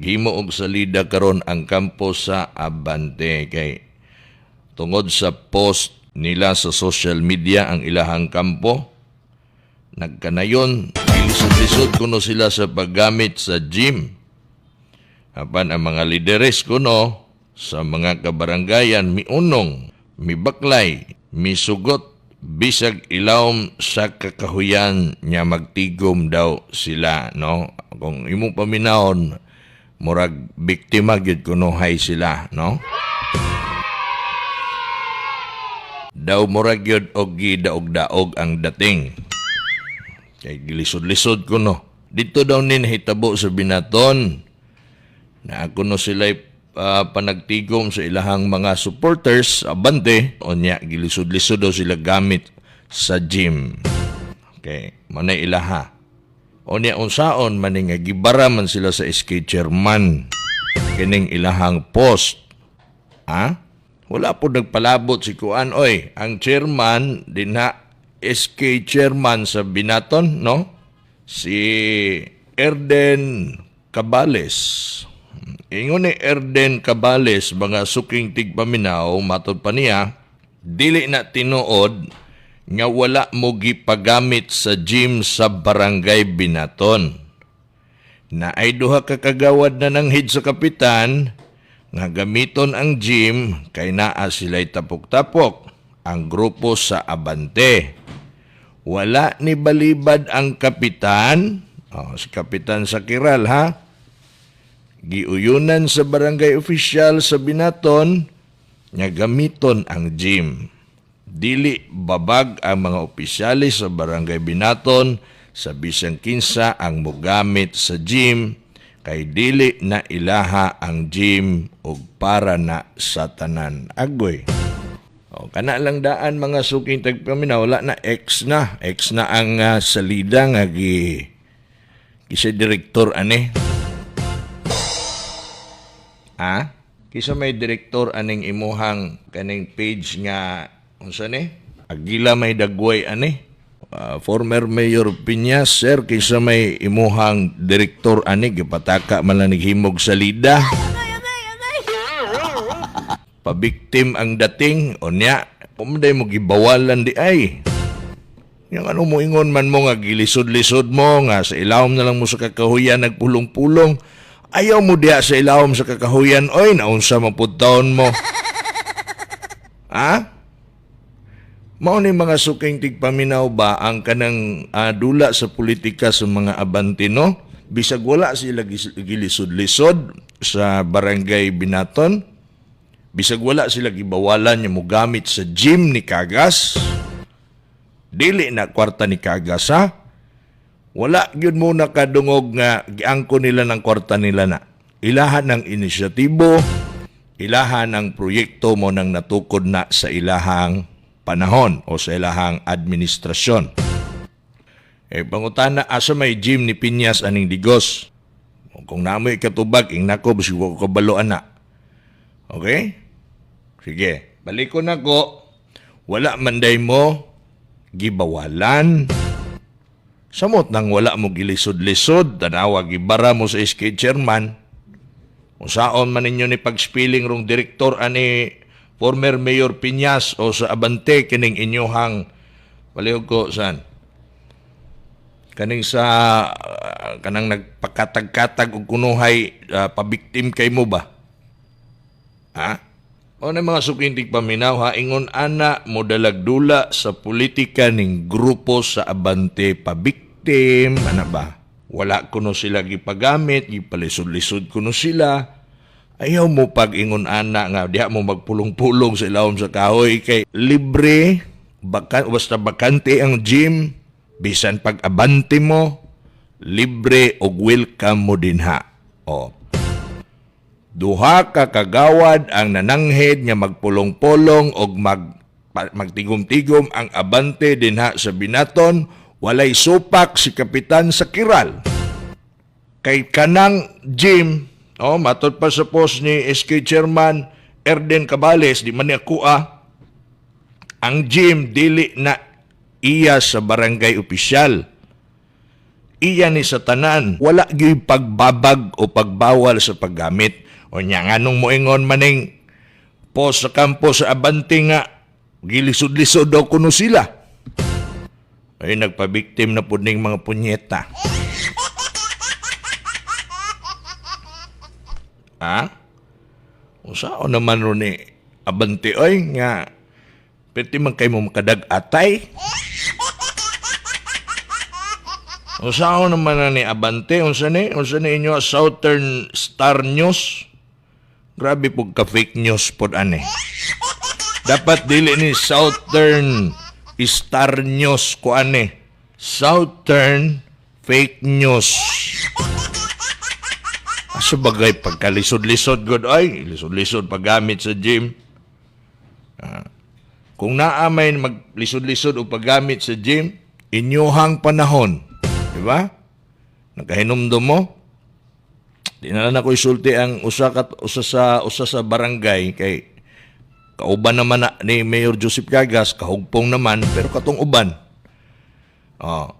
Naghimo og salida karon ang kampo sa Abante kay tungod sa post nila sa social media ang ilahang kampo, nagkanayon gilisod-lisod kuno sila sa paggamit sa gym. Apan ang mga lideres kuno sa mga kabarangayan miunong, mibaklay, misugot bisag ilawom sa kakahuyan nya magtigom daw sila, no? Kung imong paminawon, murag biktima gyud kunohay sila, no? Daw murag gyud og gidaog-daog ang dating kay gilisod-lisod kuno. Dito daw ni nahitabo sa Binaton na kuno sila panagtigom sa ilahang mga supporters Abante, unya gilisod-lisod daw sila gamit sa gym. Okay, manay ilaha. Unya unsaon man nga gibara man sila sa SK chairman kining ilahang post. Ha? Wala po nagpalabot si Kuan oy, ang chairman dinha, SK chairman sa Binaton, no? Si Erden Cabales. Ingon ni Erden Cabales, mga suking tigpaminaw, matod pa niya, dili na tinuod nga wala mo gipagamit sa gym sa Barangay Binaton. Na ay duha ka kagawad na nanghid sa kapitan nga gamiton ang gym kay naa sila'y tapok-tapok ang grupo sa Abante. Wala ni balibad ang kapitan, oh, si Kapitan Sakiral ha, giuyunan sa barangay official sa Binaton nga gamiton ang gym. Dili babag ang mga opisyalis sa Barangay Binaton sa bisang kinsa ang mogamit sa gym kay dili na ilaha ang gym ug para na sa tanan. Agoy. O, kana lang daan, mga suking tagpaminaw, wala na, ex na. Ex na ang salida nga gi kisa direktor ani. Ha? Kisa may direktor aning imuhang kaning page nga unsa ni? Agila may dagway ani. Former Mayor Piñas, sir, kisa may imuhang direktor ani, gipataka man lang naghimog salida. Pabiktim ang dating, unya, umunday mo gibawalan di ay. Yung ano mo ingon man mo nga gilisod-lisod mo nga sa ilawom na lang mo sa kakahuyan nagpulong-pulong. Ayaw mo diya sa ilawom sa kakahuyan, oy, naunsa man pud taon mo. Ha? Mao ni, mga suking tigpaminaw ba, ang kanang dula sa politika sa mga Abante, no? Bisag wala sila gilisod-lisod sa Barangay Binaton, bisag wala sila gibawalan nga mogamit sa gym ni Kagas, dili na kwarta ni Kagas ha. Wala gyud mo nakadungog nga giangko nila ng kwarta nila na. Ilahan ng inisyatibo, ilahan ng proyekto mo nang natukod na sa ilahang panahon o sa ilahang administrasyon. Eh, pangutana, asa may gym ni Piñas aning Digos? Kung namoy katubag, ing nako, bisig wa ko kabalo ana. Okay? Sige, balik ko na ko. Wala man day mo gibawalan. Samot nang wala mo gilisod-lisod, tanawa gibara mo sa SK chairman. Usaon man ninyo ni pagspilling rong direktor ani former Mayor Piñas o sa Abante kining inyohang palihog ko saan? Kaning sa kanang nagpakatag-katag og kunuhay pabiktim kay mo ba? Ha? O na mga sukintig paminaw ha, ingon ana mo dalagdula sa politika ning grupo sa Abante, pabiktim, ana ba? Wala kuno sila gipagamit, gipalisod-lisod kuno sila. Ayaw mo pag ingon ana nga diha mo magpulong-pulong sa ilawom sa kahoy kay libre, baka, basta bakante ang gym, bisan pag abante mo, libre og welcome mo dinha. O. Duha ka kagawad ang nananghid nga magpulong-pulong og magtigom-tigom ang Abante dinha sa Binaton, walay supak si Kapitan sa Kiral. Kay kanang gym, oh, matod pa sa post ni SK Chairman Erden Cabales, di man niya kuha, ang gym dili na iya sa barangay opisyal. Iya ni sa tanan. Wala gyud pagbabag o pagbawal sa paggamit. O nya nganong moingon maning post sa kampo sa Abante nga gilisod-lisod daw kuno sila? Ay, nagpabiktim na pud ning mga punyeta. Ha? Unsaon naman ron ni Abante oy nga pwede man kay mo makadag-atay? Unsaon naman na ni Abante? Unsa ni? Unsa ni inyo Southern Star News? Grabe po ka fake news pod ani. Dapat dili ni Southern Star News ko ani. Southern Fake News. Asa bagay pagkalisod-lisod god ay, lisod-lisod paggamit sa gym. Kung naa may maglisod-lisod o paggamit sa gym, inyuhang panahon, di ba? Nakahinumdum mo? Di na lang ako isulti ang usa sa barangay kay kauban naman na ni Mayor Joseph Cagas, kahugpong naman, pero katong uban. Oh.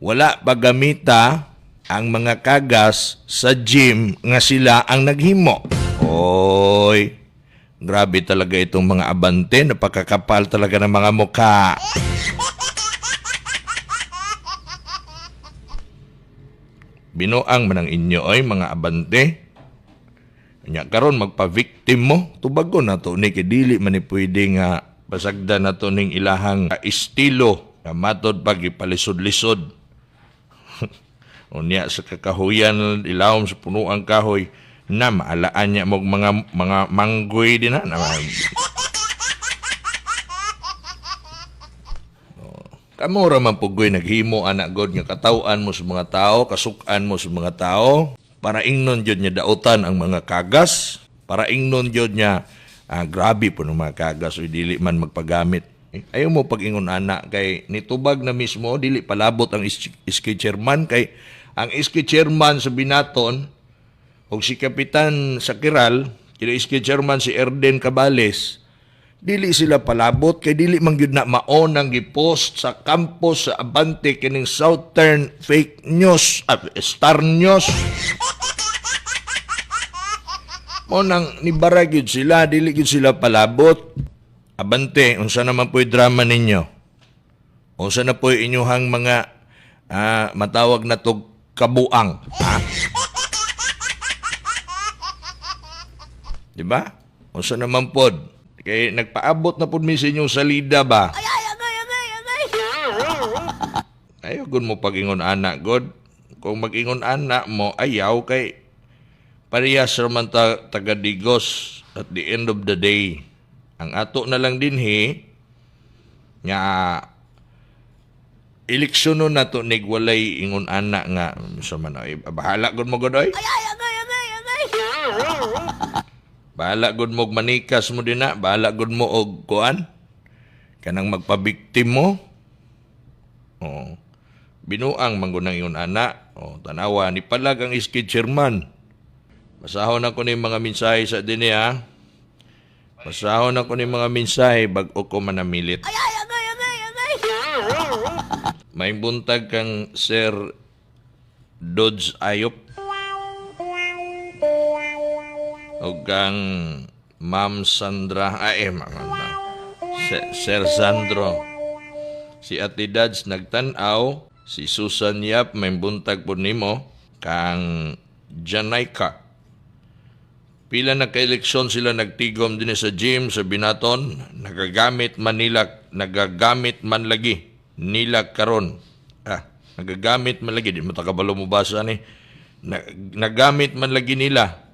Wala paggamita ang mga kagas sa gym nga sila ang naghimo. Oy, grabe talaga itong mga Abante, napakakapal talaga ng mga mukha. Binuang man ang inyo oy mga Abante. Nya karon magpa-victim mo, tubagon na to ni kay dili man ni pwede nga pasagdan na to ning ilahang estilo nga matod pag ipalisod-lisod. Unya sa kakahuyan ilawom sa punuang kahoy na maalaan niya mo mga manggoy din na. Kamo ra man pugoy naghimo anak god nga kataw-an mo sa mga tao, kasuk-an mo sa mga tao para ingnon jud niya dautan ang mga kagas, para ingnon jud niya grabe po ng mga kagas o dili man magpagamit. Ayaw mo pag-ingon ana kay nitubag na mismo dili palabot ang SK chairman kay ang SK chairman sa Binaton og si Kapitan Sakiral, kini SK chairman si Erden Cabales, dili sila palabot kay dili man gyud na maon ang gipost sa campus sa Abante kining Southern Fake News, Star News. Mo nang nibara gyud sila, dili gyud sila palabot. Abante, unsa naman po'y drama ninyo? Unsa na po'y inyuhang mga matawag na tog kabuang? Ha? Diba? Unsa naman pod? Kay nagpaabot na pod mi sa inyong salida ba? Ay, ay, agay, agay, agay. Ayaw gud mo pag-ingon anak, god. Kung mag-ingon anak mo, ayaw kay parehas raman ta taga-Digos at the end of the day. Ang ato na lang dinhi nga eleksyonon na to nig walay ingon anak nga sa man ay bahala gud mo god oy. Ay, ay, agay, agay, agay. Bahala gud mo og manikas mo dinha, bahala gud mo og kuan kanang magpabiktim mo. Oh. Binuang man gud nang ingon anak. Oh, tanawa ni palag ang SK chairman. Basahon ako ni mga mensahe sa dinhi ha. Basahon ako ni mga mensahe bag-o ko manamilit. Ay, ay, agay, agay, agay. May buntag kang Sir Dodge Ayop o kang Ma'am Sandra, ay, Ma'am, Ma'am, Sir Sandro. Si Ate Dads nagtan-aw, si Susan Yap may buntag po nimo, kang Janaika. Pila na ka-eleksyon sila nagtigom din sa gym sa Binaton, nagagamit man nila, nagagamit man lagi nila karon. Nagagamit man lagi, di mo takabalo mo basa ni. Nagamit man lagi nila.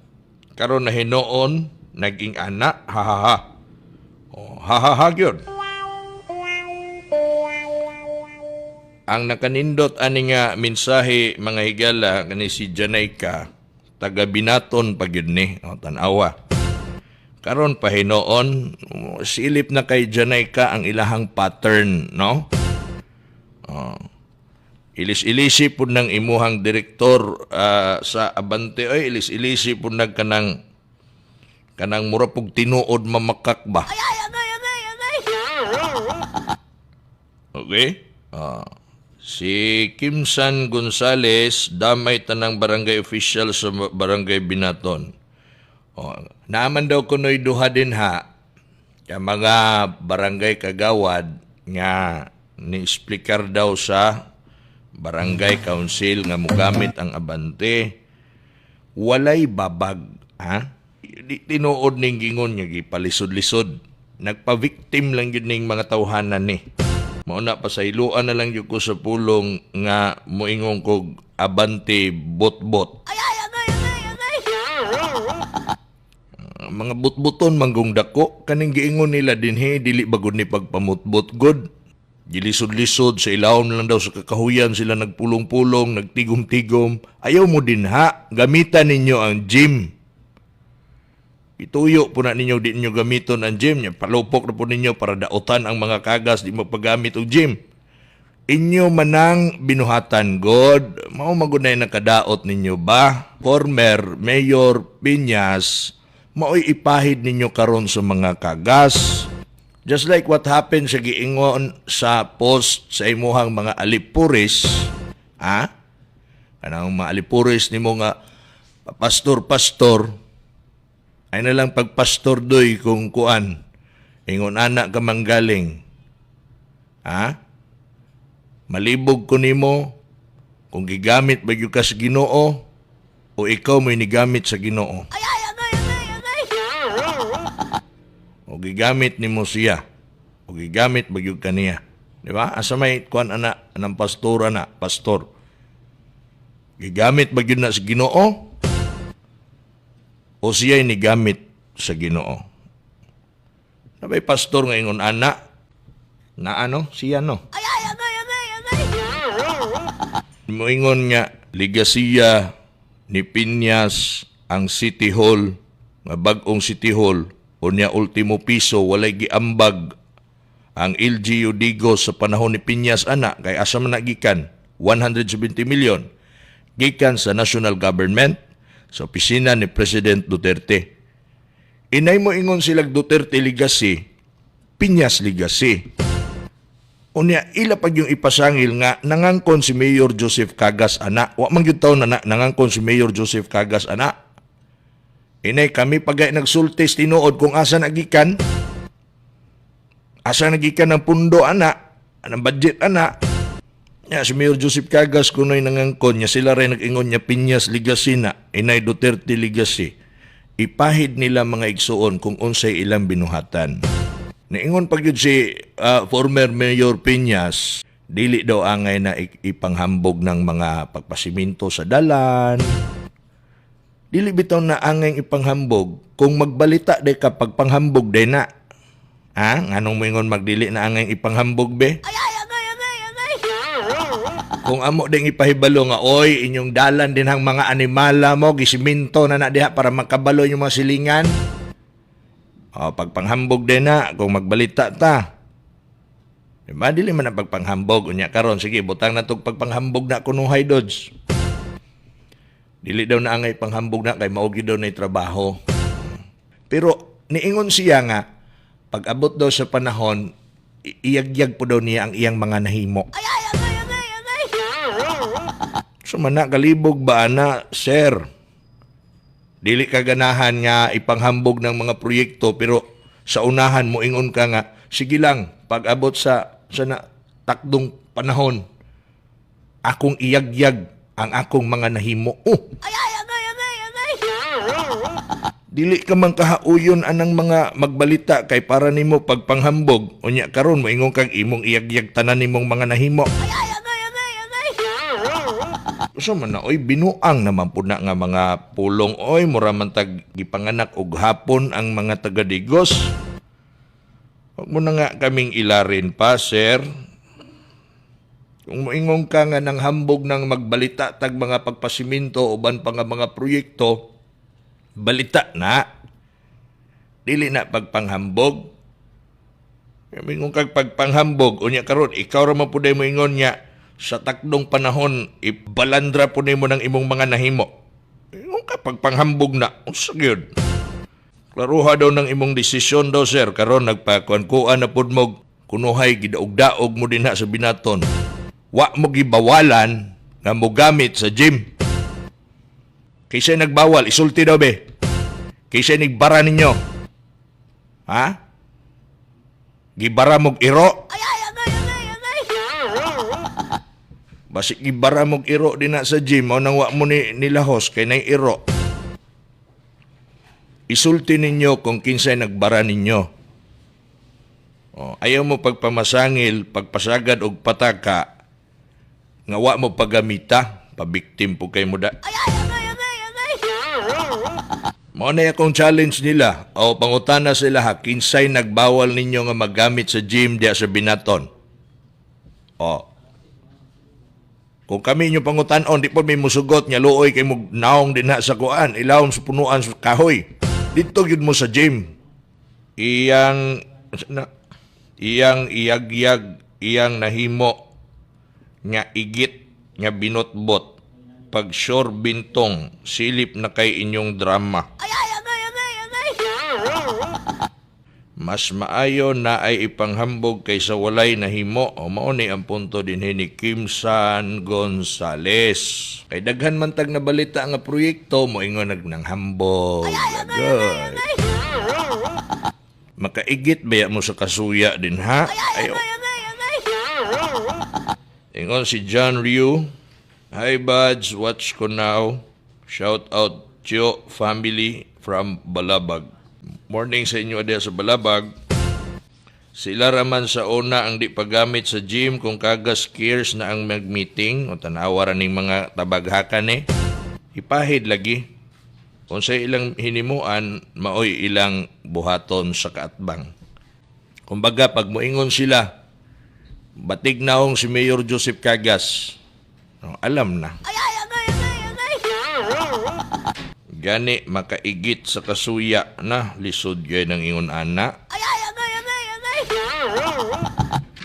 Karon na hinuon, naging anak, ha ha ha. Oh, ha ha ha gyud. Ang nakanindot ani nga mensahe mga higala kani si Janaika, taga Binaton pa gyud ni, oh, tan-awa. Karon pa hinuon, silip na kay Janaika ang ilahang pattern, no? Oh. Ilis-ilisi pud ng imuhang direktor sa Abante oy, ilis-ilisi pud nag kanang mura pug tinuod mamakak ba. Ay, ay, agay, agay, agay. Okay? Si Kimsan Gonzales, damay tanang barangay official sa barangay Binaton. O, naaman daw kuno'y duha din ha, ka mga barangay kagawad nga ni-explicar daw sa barangay council nga mugamit ang Abante, walay babag, ha? Di tinuod ning gingon nga gipalisod-lisod. Nagpa-victim lang gyud ning mga tawhanan ni. Mao na, pasayloan na lang gyud ko sa pulong nga moingon kog Abante bot-bot. Ay, ay, agay, agay, agay! Mga butbuton manggong dako kaning giingon nila dinhi, dili bagod ni pagpamutbot god. Gilisod-lisod, sa ilawom lang daw sa kakahuyan sila nagpulong-pulong, nagtigom-tigom. Ayaw mo din ha, gamitan ninyo ang gym. Ituyo po na ninyo, di ninyo gamiton ang gym. Nya, palupok na po ninyo para daotan ang mga kagas, di mapagamit og gym. Inyo manang binuhatan god, mao magunay nakadaot ninyo ba? Former Mayor Piñas, mao'y ipahid ninyo karon sa mga kagas. Just like what happened sa giingon sa post sa imuhang mga alipuris, ha? Kanang mga alipuris nimo nga pastor-pastor, ay na lang pagpastor doy kung kuan, ingon anak ka manggaling. Ha? Malibog ko nimo kung gigamit ba gyud ka sa Ginoo o ikaw mo'y nigamit sa Ginoo. Ay, ay, agay, agay, agay! O gigamit nimo siya o gigamit ba gyud kaniya. Di ba? Asa may kuan ana anang pastor ana, pastor. Gigamit ba gyud na sa Ginoo o siya'y nigamit sa Ginoo? Nabay pastor nga ingon ana na ano siya, no? Ay, ay, agay, agay, agay! Moingon nga ligasiya ni Piñas ang City Hall, nga bag-ong City Hall, unya ultimo piso walay giambag ang LGU Digos sa panahon ni Piñas ana, kay asa man na gikan 170 million? Gikan sa national government, sa opisina ni President Duterte. Inay mo ingon silag Duterte legacy, Piñas legacy. Unya ila pag yung ipasangil nga nangangkon si Mayor Joseph Cagas ana. Wa man gyud taon na nangangkon si Mayor Joseph Cagas ana. Inay kami pagay nagsultis tinuod kung asa nagikan. Asa nagikan ang pundo ana, anang budget ana. Ya, si Mayor Joseph Cagas kuno'y nangangkon niya, sila rin nag-ingon niya Piñas legacy na, inay Duterte legacy. Ipahid nila, mga igsuon, kung unsay ilang binuhatan. Niingon pag yun si former Mayor Piñas, dili daw angay na ipanghambog ng mga pagpasiminto sa dalan. Dili bitaw na angay ipanghambog kung magbalita day ka, pagpanghambog day na. Ha? Nganong moingon magdili na angay ipanghambog be? Ay, ay, agay, agay, agay! Kung amo ding ipahibalo nga, oy, inyong dalan din ang mga animala mo, gisiminto na na diha para makabalo yung mga silingan. O, pagpanghambog din na, kung magbalita ta. Diba? Dili man ang pagpanghambog. Unya karon, sige, butang na tog pagpanghambog na kunuhay, Dodge. Dili daw na angay panghambog na kay mao gyud daw na trabaho. Pero niingon siya nga, pag abot daw sa panahon, iyagyag po daw niya ang iyang mga nahimo. Ay, ay, agay, agay, agay! So man na, kalibog ba ana, sir? Dili ka ganahan nga ipanghambog ng mga proyekto, pero sa unahan mo ingon ka nga sige lang, pag abot sa na, takdong panahon, akong iyagyag ang akong mga nahimo. Oh, Ay, ay, agay, agay, agay! Dili ka man kahauyon anang mga magbalita kay para nimo pagpanghambog, unya karon mo ingon kag imong iyagyag tanan nimong mga nahimo. Ay, ay, agay, agay, agay! So man na oy, binuang naman pud na nga mga pulong oy, mura man tag gipanganak og hapon ang mga taga Digos. Wag mo na nga kaming ilarin pa, sir. Kung moingon ka nga ng hambog ng magbalita tag mga pagpasiminto uban pa nga mga proyekto, balita na. Dili na pagpanghambog. Moingon kag pagpanghambog, unya karon ikaw ra man pud mo ingon nga sa takdong panahon ibalandra po nimo ng imong mga nahimo. Ingon ka pagpanghambog na, unsa gyud? Klaruha daw ng imong desisyon daw, sir, karon nagpakuan-kuan na pud mo kunuhay gidaog-daog mo dinha sa Binaton. Wa mo gibawalan nga mogamit sa gym. Kaysa nagbawal, isulti daw be. Kaysa nagbara ninyo. Ha? Gibara mog iro. Ay, ay, agay, agay, agay. Basig gibara mog iro din na sa gym, mao nang wa mo ni nilahos kay nay iro. Isulti ninyo kung kinsay nagbara ninyo. Oh, ayaw mo pagpamasangil, pagpasagad og pataka nga wa mo paggamita, pabiktim po kay mo da. Ay, ay, agay, agay, agay. Mao na akong challenge nila. O pangutana sila ha, kinsay nagbawal ninyo nga maggamit sa gym diya sa Binaton. O. Kung kami inyo pangutanon, di po may musugot nga luoy kay mo naong dinha sa kuan, ilawom sa punuan sa kahoy. Dito gyud mo sa gym. Iyang na, iyang iyagyag, iyang nahimo nga igit nga binotbot pag sure bintong silip na kay inyong drama. Ay, ay, agay, agay, agay. Mas maayo na ay ipanghambog kaysa walay nahimo. O mao ni ang punto dinhi ni Kim San Gonzales. Kay daghan man tag nabalita nga proyekto moingon nag nanghambog. Agay. Makaigit ba mo sa kasuya din ha? Ay, Ayo. agay, agay, agay. Ingon si John Ryu. Hi buds, watch ko now. Shout out Chio family from Balabag. Morning sa inyo adya sa Balabag. Sila raman sa una ang di paggamit sa gym kung kagas cares na ang mag-meeting o tanawa ra ning mga tabaghakan eh. Ipahid lagi. Kung sa ilang hinimuan, maoy ilang buhaton sa kaatbang. Kumbaga, pag moingon sila, batig naong si Mayor Joseph Cagas. No, alam na. Ay, ay, agay, agay, agay. Gani makaigit sa kasuya na lisod gay ng ingon ana. Ay, ay, agay, agay, agay.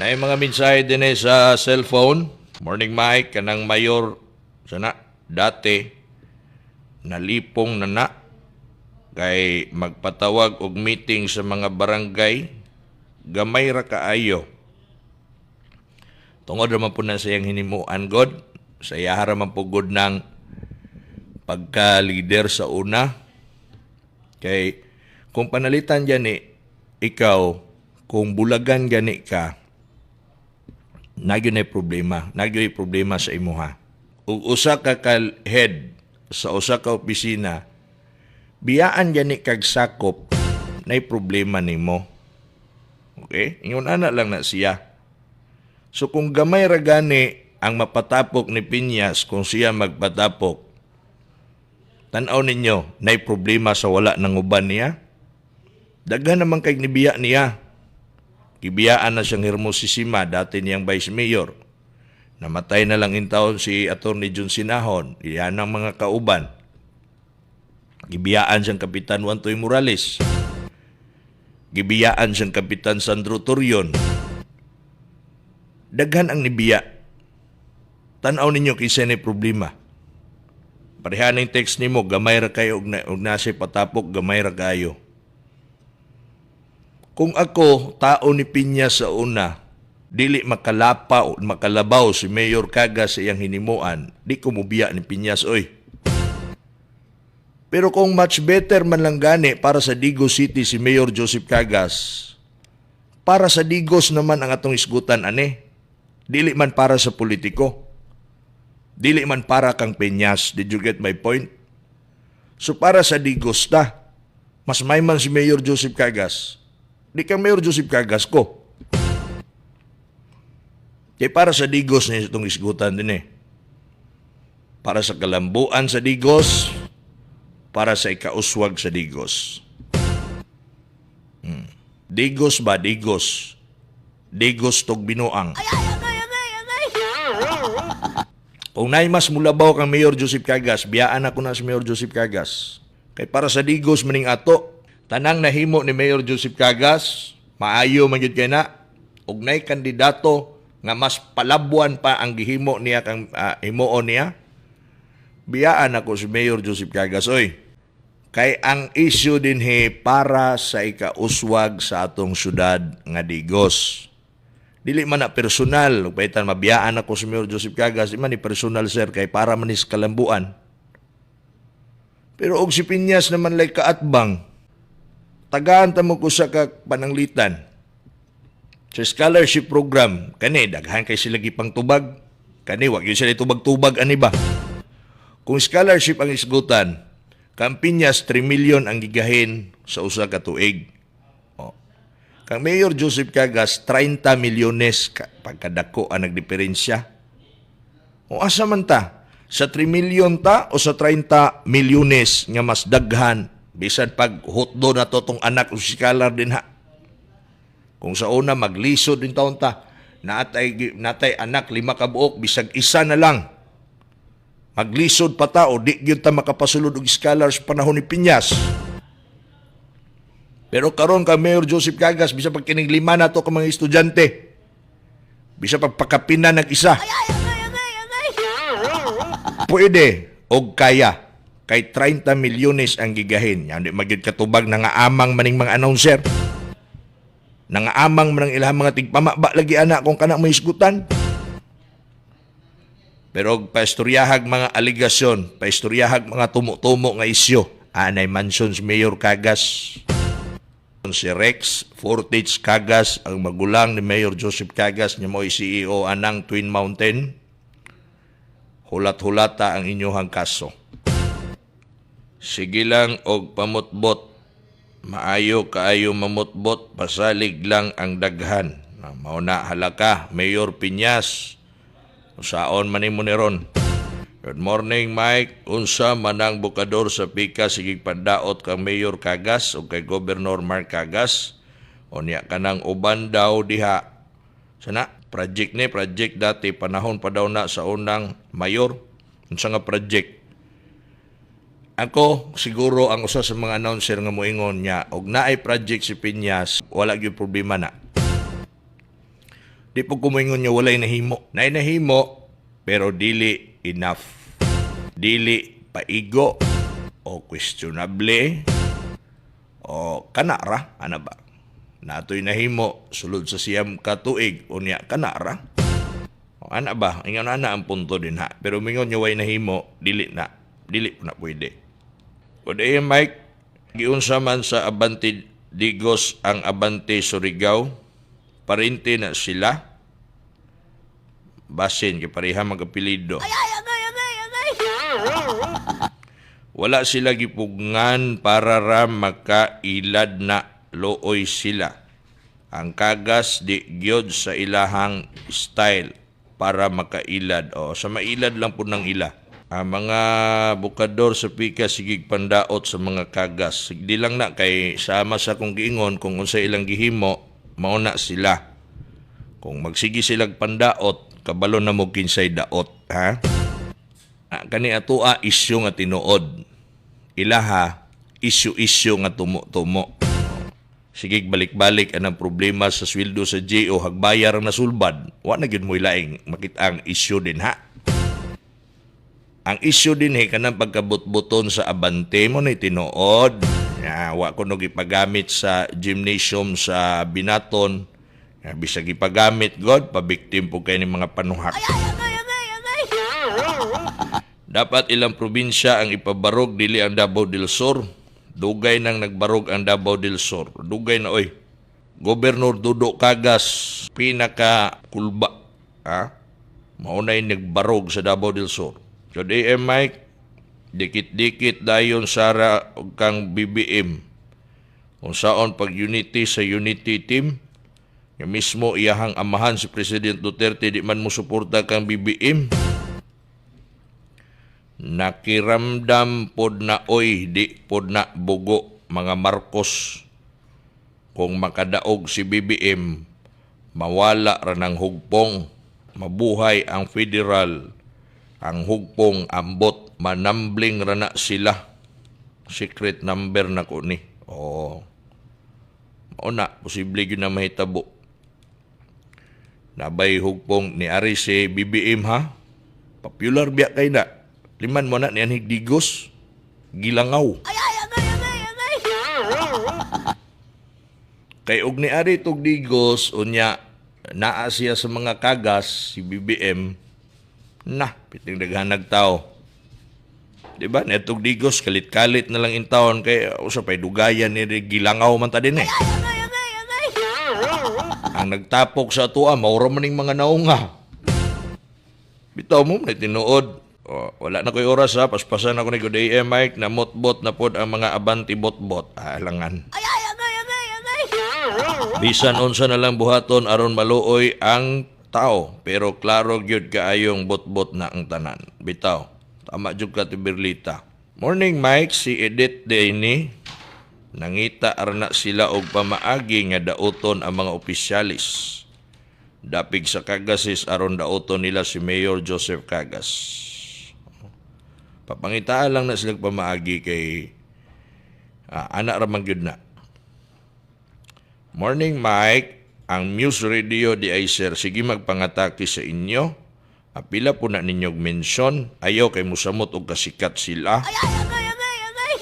Na mga mensahe din eh sa cellphone. Morning Mike, kanang mayor sana dati nalipong na na kay magpatawag og meeting sa mga barangay gamay ra kaayo. Tungod ra man po na sa iyang hinimuan god, sa iya ra man po god ng pagka-leader sa una. Kay kung panalitan gani ikaw, kung bulagan gani ka, nagyo na problema, nagyo problema sa imuha. Ug usa ka ka head sa usa ka opisina, biyaan gani kag sakop, nay problema nimo. Okay? Ingon ana lang na siya. So kung gamay ra gani ang mapatapok ni Piñas, kung siya magpatapok, tan-aw ninyo, nay problema sa wala ng uban niya. Daghan naman kay nibiya niya. Gibiyaan na siyang Hermosisima, dati niyang vice mayor. Namatay na lang in taon si Atty. John Sinahon, iyan ang mga kauban. Gibiyaan siyang Kapitan Juan Morales. Gibiyaan siyang Kapitan Sandro Torion. Daghan ang nibiya. Tan-aw ninyo kinsa ni problema. Pareha ning text nimo, gamay ra kayo og, na, og nasa patapok, gamay ra kayo. Kung ako, tao ni Piña sa una, dili makalapa o makalabaw si Mayor Cagas sa iyang hinimuan, di ko mubiya ni Piñas, oy. Pero kung much better man lang gani para sa Digos City si Mayor Joseph Cagas, para sa Digos naman ang atong isgutan ane. Dili man para sa politiko. Dili man para kang Peñas. Did you get my point? So para sa Digos ta, mas may man si Mayor Joseph Cagas. Di kang Mayor Joseph Cagas ko. Kaya para sa Digos na itong isgutan din eh. Para sa kalambuan sa Digos, para sa ikauswag sa Digos. Digos ba? Digos. Digos tog binuang. Ay, ay, agay, agay, agay. Kung naay mas mulabaw kang Mayor Joseph Cagas, biyaan ako na si Mayor Joseph Cagas. Kay para sa Digos maning ato, tanang nahimo ni Mayor Joseph Cagas, maayo man gyud kay na. Og nay kandidato nga mas palabuan pa ang gihimo niya kang himuon niya, biyaan ako si Mayor Joseph Cagas oy. Kay ang issue dinhi para sa ikauswag sa atong syudad nga Digos. Dili man na personal, ug paitan mabiyaan ako si Mayor Joseph Cagas, di man ni personal, sir, kay para man ni sa kalambuan. Pero og si Piñas naman lay kaatbang, tagaan ta mo ko sa ka pananglitan. Sa scholarship program, kani daghan kay sila gipang tubag. Kani wa gyud sila tubag-tubag ani ba. Kung scholarship ang isgutan, kang Piñas 3 million ang gigahin sa usa ka tuig. Oh. Kang Mayor Joseph Cagas 30 milyones ka, pagkadako ang nagdiferensya. O asa man ta? Sa 3 million ta o sa 30 milyones nga mas daghan bisan pag hotdo na to tong anak o scholar din ha. Kung sa una maglisod din taon ta, natay natay anak lima ka buok, bisag isa na lang. Maglisod pa ta o di gyud ta makapasulod og scholar sa panahon ni Piñas. Pero karon kang Mayor Joseph Cagas, bisan pag kining lima na to ka mga estudyante, bisan pag pakapina nag isa, Ay, agay, agay, agay! Pwede og kaya kay 30 milyones ang gigahin. Yan, di magyud katubag, nangaamang maning mga announcer. Nangaamang man ang ilang mga tigpama ba lagi ana kung kana may isgutan. Pero og paistoryahag mga aligasyon, paistoryahag mga tumo-tumo nga isyu, anay mansion si Mayor Cagas. Si Rex Fortich Cagas, ang magulang ni Mayor Joseph Cagas, nga mo'y CEO anang Twin Mountain. Hulat-hulata ang inyuhang kaso. Sige lang og pamutbot. Maayo kaayo mamutbot, pasalig lang ang daghan. Na, mao na halaka, Mayor Piñas. Usaon man nimo ni ron. Good morning, Mike. Unsa manang bukador sa pika sige pandaot kang Mayor Cagas o kay Governor Mark Cagas? Unya kanang uban daw diha. Sana project ni project dati panahon pa daw na sa unang mayor. Unsa nga project? Ako siguro ang usa sa mga announcer nga moingon niya og naay project si Piñas, wala gyud problema na. Di po ko moingon niya walay nahimo. Naay nahimo pero dili enough. Dili paigo o questionable o kana ra ana ba. Natoy nahimo sulod sa 9 ka tuig, unya kana ra. O, ana ba, ingon ana ang punto din ha. Pero mingon niya way nahimo, dili na. Dili po na pwede. Good day, Mike. Giunsa man sa Abante Digos ang Abante Surigao, parente na sila. Basin, kay pareha mag-apelido. Ay, agay, agay, agay! Wala sila gipugngan para ra makailad na looy sila. Ang Cagas di gyud sa ilahang style para makailad. O, sa mailad lang po ng ila. Ang mga bukador sa pika sigig pandaot sa mga Cagas. Di lang na kay sama sa kong giingon kung unsa ilang gihimo, mao na sila. Kung magsige silag pandaot, kabalo na mo kinsay daot, ha? Ah, kani atoa isyu nga tinuod. Ilaha isyu-isyu nga tumo-tumo. Sige balik-balik anang problema sa sweldo sa JO hagbayar ang nasulbad. Wa na gyud mo laing makita ang isyu din ha. Ang isyu din he kanang pagkabutbuton sa Abante mo ni tinuod. Ya, wa ko no gipagamit sa gymnasium sa Binaton. Ya, bisag gipagamit god, pabiktim po kay ni mga panuhak. Ay, agay, agay, agay! Dapat ilang probinsya ang ipabarog, dili ang Davao del Sur. Dugay nang nagbarog ang Davao del Sur. Dugay na oy. Governor Dudo Cagas pinaka kulba. Ha? Maunay nagbarog sa Davao del Sur. So DM Mike, dikit-dikit dayon Sara ug kang BBM. Kung saon pag unity sa unity team, nga mismo iyahang amahan si President Duterte di man mo suporta kang BBM. Nakiramdam pod na oy, di pod na bugo mga Marcos. Kung makadaog si BBM, mawala ra ng hugpong, mabuhay ang federal, ang hugpong ambot, manambling ra na sila. Secret number na ko ni. Oo. Mao na, posible gyud na mahitabo. Nabay hugpong ni ari si BBM ha. Popular biya kay na. Liman mo na ni Anhig Digos. Gilangaw. Ay, ay, agay, agay, agay! Kay og ni ari tog Digos unya Naa siya sa mga Kagas, si BBM, na, piting daghanag tao. Di ba? Netog Digos, kalit-kalit na lang in taon kay usa pay dugayan ni gilangaw man ta din eh. Agay, agay, agay. Ang nagtapok sa atoa, maura man ning mga naunga. Bitaw mo, may tinuod. O, wala na ko'y oras ha, paspasan ako ni Good AM Mike, na motbot na pod ang mga Abante bot-bot. Ah, alangan. Ay, ay, agay, agay, agay. Bisan unsa na lang buhaton aron maluoy ang tao, pero klaro gyud kaayong bot-bot na ang tanan. Bitaw. Tama jud ka, Tiberlita. Morning, Mike, si Edith Denny. Nangita arna sila og pamaagi nga dauton ang mga opisyalis. Dapig sa Kagases aron dauton nila si Mayor Joseph Cagas. Papangitaan lang na sila pamaagi kay ana ra man gyud na. Morning, Mike, ang Muse Radio di ay sir, sige magpangatake sa inyo. Apila po na ninyo mention, ayaw kay musamot og kasikat sila. Ay, ay, agay, agay, agay.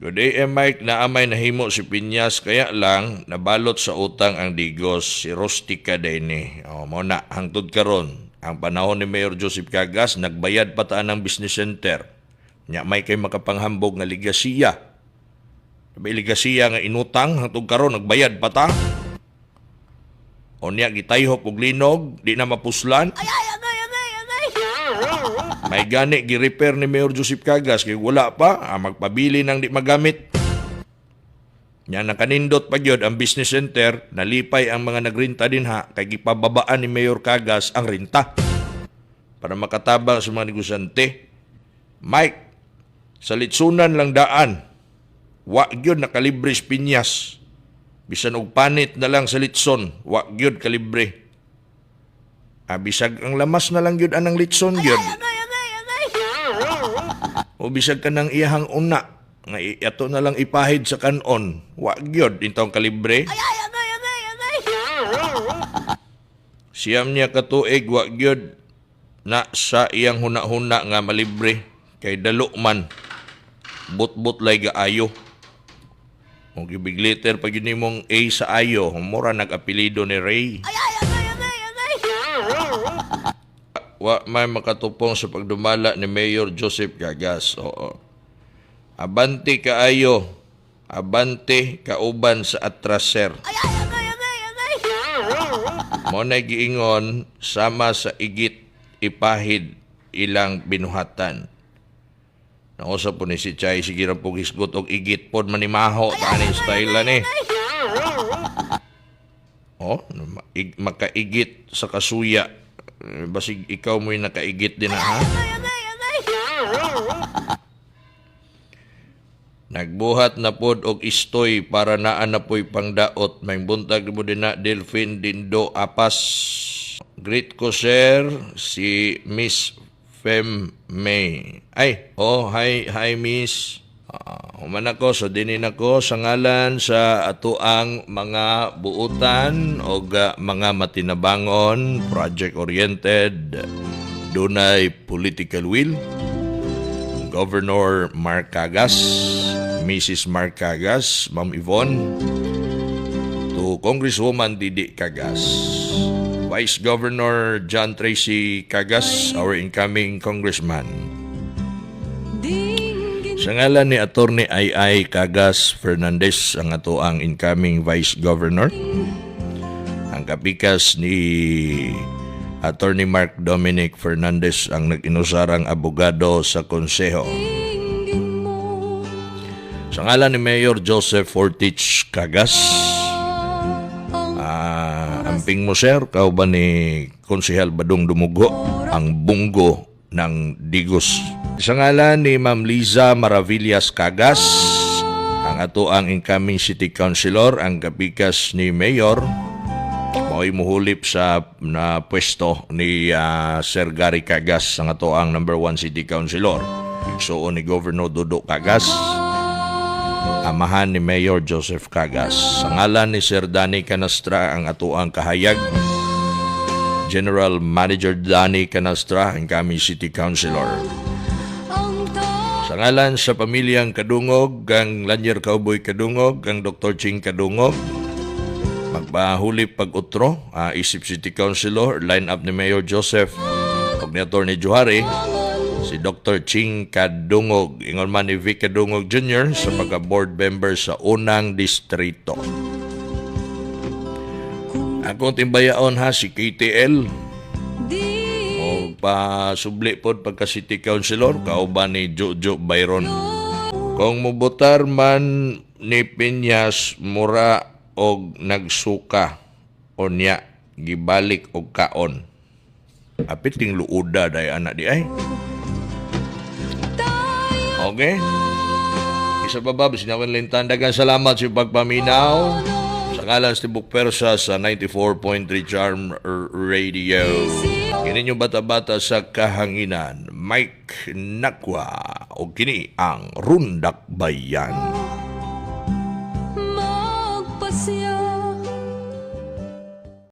Good day, Mike, naamay nahimo si Piñas, kaya lang nabalot sa utang ang Digos, si Rustica Dene. O, mo na, hangtod karon ang panahon ni Mayor Joseph Cagas, nagbayad pa taan ng business center. Nya may kay makapanghambog nga ligasiya. May ligasiya nga inutang, hangtod karon nagbayad pa ta. O niya, gitayhop og linog, di na mapuslan. Ay, ay, agay, agay, agay. May gani gi-repair ni Mayor Joseph Cagas kay wala pa, magpabili nang di magamit. Nya nakanindot pa gyud ang business center, nalipay ang mga nagrinta dinha kay gipababaan ni Mayor Cagas ang renta para makatabang sa mga negosyante. Mike, sa litsunan lang daan. Wa gyud nakalibre sa Piñas. Bisan og panit na lang sa litson, wa gyud kalibre. Bisag ang lamas na lang gyud anang litson gyud. Agay, agay, agay. O bisag ka ng iyahang una, nga ato na lang ipahid sa kanon, wa gyud intawong kalibre. Ay, ay, agay, agay, agay. 9 niya katuig, wa gyud na sa iyang huna-huna nga malibre kay dalo man bot-bot lay gaayo. Kung gibig letter pag yun nimong A sa ayo, mura nag-apelido ni Ray. Ay, ay, agay, agay, agay. Wa may makatupong sa pagdumala ni Mayor Joseph Cagas. Oo. Abante kaayo. Abante kauban sa atraser. Ay, ay, agay, agay, agay. Mo na giingon sama sa igit ipahid ilang binuhatan. Nausa po ni si Chay, sige ra po hisgot og igit pod manimaho tani style ni. Oh, makaigit sa kasuya. Eh, basig ikaw mo'y nakaigit din na ha. Agay, agay, agay. Nagbuhat na pod og istoy para naa na po'y pangdaot. May buntag mo din na Delphine Dindo Apas. Greet ko sir si Miss Fem May. Ay, oh, hi, hi Miss. Human ako, so dinin ako sa ngalan sa atoang mga buutan o mga matinabangon, project-oriented, dunay political will, Governor Mark Cagas, Mrs. Mark Cagas, Ma'am Yvonne, to Congresswoman Didi Cagas, Vice Governor John Tracy Cagas, our incoming congressman. Sa ngalan ni Attorney Ai Cagas Fernandez, ang ato ang incoming Vice Governor, ang kapikas ni Attorney Mark Dominic Fernandez, ang nag-inusarang abogado sa konseho. Sa ngalan ni Mayor Joseph Fortich Cagas, amping mo sir, kau ba ni Konsehal Badong Dumugo, ang bunggo ng Digos. Sa ngalan ni Ma'am Liza Maravillas Cagas, ang ato ang incoming City Councilor, ang kapikas ni Mayor, mao'y muhulip sa na pwesto ni Sir Gary Cagas, ang ato ang number 1 City Councilor. Igsuon ni Governor Dodo Cagas, amahan ni Mayor Joseph Cagas. Sa ngalan ni Sir Danny Canastra, ang atoang kahayag, General Manager Danny Canastra, ang kami City Councilor. Sa ngalan sa pamilyang Kadungog, ang Lanier Cowboy Kadungog, ang Dr. Ching Kadungog, Magpahuli pag utro, isip City Councilor, line up ni Mayor Joseph ug ni Attorney Johari, si Dr. Ching Kadungog, ingon man ni Vic Kadungog Jr. sa pagka-board member sa unang distrito. Akong timbayaon ha, si KTL Di o pasubli pod pagka City Councilor kauban ni Jojo Byron. Kung mubotar man ni Piñas, mura og nagsuka unya gibalik og kaon. Apit ting luuda day anak di ay. Tayo. Okay? Isa pa ba, bisin lintan. Daghang salamat sa pagpaminaw. Sa ngalan sa Tibok Persa sa 94.3 Charm Radio. Kini yung bata-bata sa kahanginan, Mike Nakwa. O kini ang Rundak Bayan.